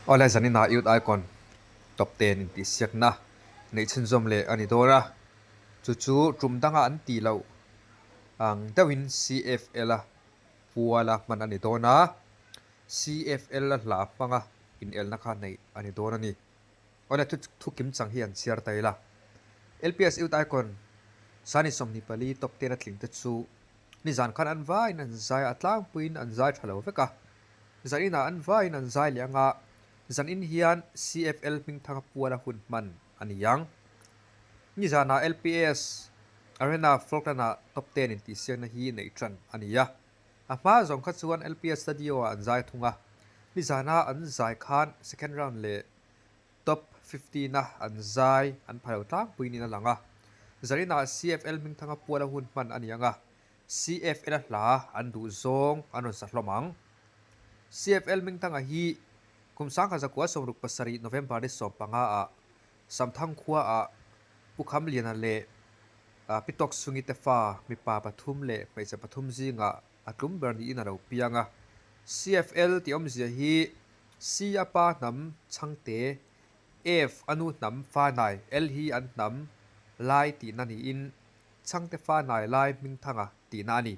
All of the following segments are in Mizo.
Awle zaninah Youth Icon top ten intihsiakna neih chhunzawm leh a ni dawn a, chu chu tum danga an tih loh ang deuhin CFL a puala hman a ni dawn a, CFL a hla hmanga inelna kha neih a ni dawn a ni. Awle thu thu kim chang hi an chhiar ta ila. LPS Youth Icon Sani 24 top ten a tling te chu nizan khan an vaiin an zai a, a tlangpuiin an zai tha lo vek a. Zaninah an vaiin an zai leh anga zanin hian CFL hmingthanga puala hun hman a ni ang. Nizanah LPS Arena Falkland-ah top ten intihsiakna hi neih tan a ni a. A hma zawng kha chuan LPS Stadio-ah an zai thung a. Nizana an zai khan second round leh top 15-a an zai an pha lo tlangpui niin a lang a. Zaninah CFL hmingthanga puala hun hman a ni ang a. CFL-a hla an duh zawng an rawn sa hlawm ang. CFL Hmingthanga hi kum 1967 November ni 15 ah Samthang khua ah Pu Khamliana leh Pi Tawksungi te fa mipa pathum leh hmeichhe pathum zingah a tlum ber niin a lo piang a. CFL tih awmzia hi C a pa hnam Chhangte, F a nu hnam Fanai, L hi an hnam Lai tihna niin Chhangte fa hnai lai Hmingthanga tihna a ni.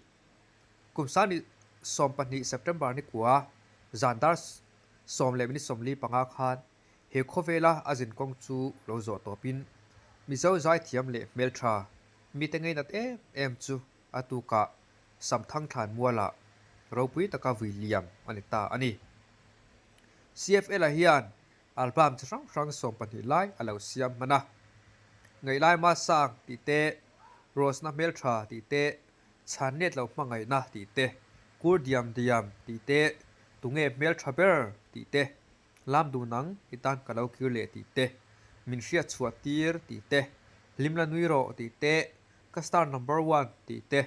Kum sani 12 September ni kua zan dar 10:45 khan he khawvela a zinkawng chu lo zawh tawpin Mizo zaithiam leh hmeltha mite ngeinat em em chu a tukah Samthang thlan mualah ropui taka vui liam a ni ta a ni. CFL-a hian Album chi hrang hrang 12 lai a lo siam hman a. Ngaihlai ma sang tih te, Rosna hmeltha tih te, Chhan let lo hmangaihna tih te, Kur diam diam tih te, Tunge hmeltha ber tih te, Lam duh nang i tan ka lo kir leh tih te, Min hriat chhuah tir tih te, Hlim la nui rawh tih te, Ka star number one tih te,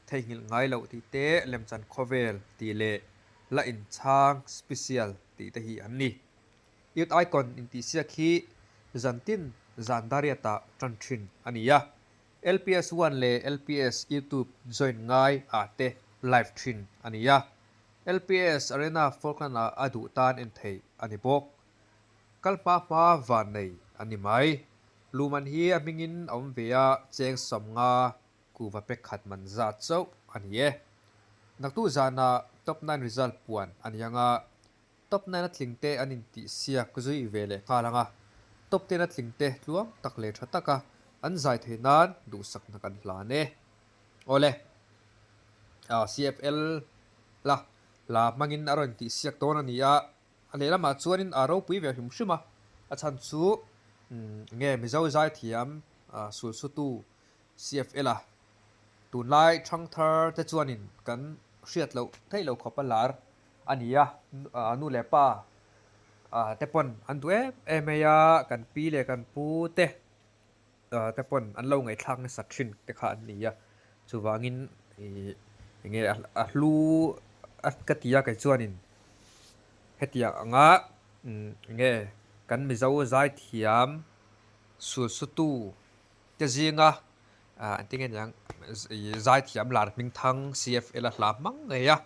Theihnghilh ngai loh tih te, Lemchan khawvel tih leh La inchhang special tih te hi an ni. Youth Icon intihsiak hi zantin zan dariatah tan thin a ni a. LPS One leh LPS YouTube join ngai ah te live thin a ni a. LPS Arena Falkland ah a duh tan en theih a ni bawk. Kal hma hma van nei a ni mai. Luman hi a hmingin a awm ve a, cheng 50 kuhva pek khat man zat chauh a ni e. Naktu zanah Top Nine result puan a ni ang a, Top Nine a tling te an intihsiak zui ve leh nghal ang a, Top Ten a tling te tluang tak leh tha taka an zai theih nan duhsakna kan hlan e. Awle, CFL la hla hmangin a rawn intihsiak dawn a ni a, a lehlamah chuanin a ropui ve hrim hrim a, a chhan chu nge Mizo zaithiam sulsutu CFL a tunlai thangthar te chuanin kan hriat loh theih loh khawp a lar a ni a, nu leh pa te pawn an duh em em mai a, kan pi leh kan pu te te pawn an lo ngaihthlak nasa thin te kha an ni a, chuvangin ih enge a hlu a ka ti a kei chuanin hetiang anga enge kan Mizo zaithiam sulsutu Te zinga an ti nge niang zaithiam lar hming thang CFL a hla hmang ngei a,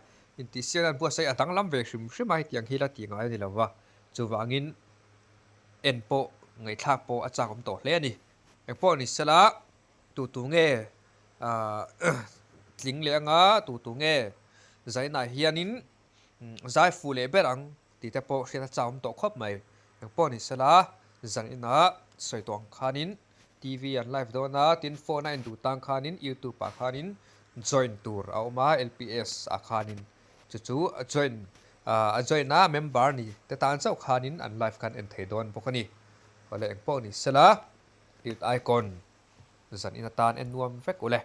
intihsiakna an buatsaih a danglam ve hrim hrim a hetiang hi la tih ngai a ni lo va, chuvangin en pawh ngaihthlak pawh a chak awm tawh hle a ni. Engpawh ni sela tu tu nge tling leh anga tu tu nge zainah hianin zai fuh leh ber ang tih te pawh hriat a chak awm tawh khawp mai. Engpawh ni sela zaninah sawi tawh ang khanin TV an live dawn a, tin phone a induh tang khanin YouTube ah khanin join tur a awm a, LPS ah khanin chu chu a join a join a member ni te tan chauh khanin an live khan en thei dawn bawk a ni. Awle engpawh ni sela Youth Icon zan in atan en nuam vek ule.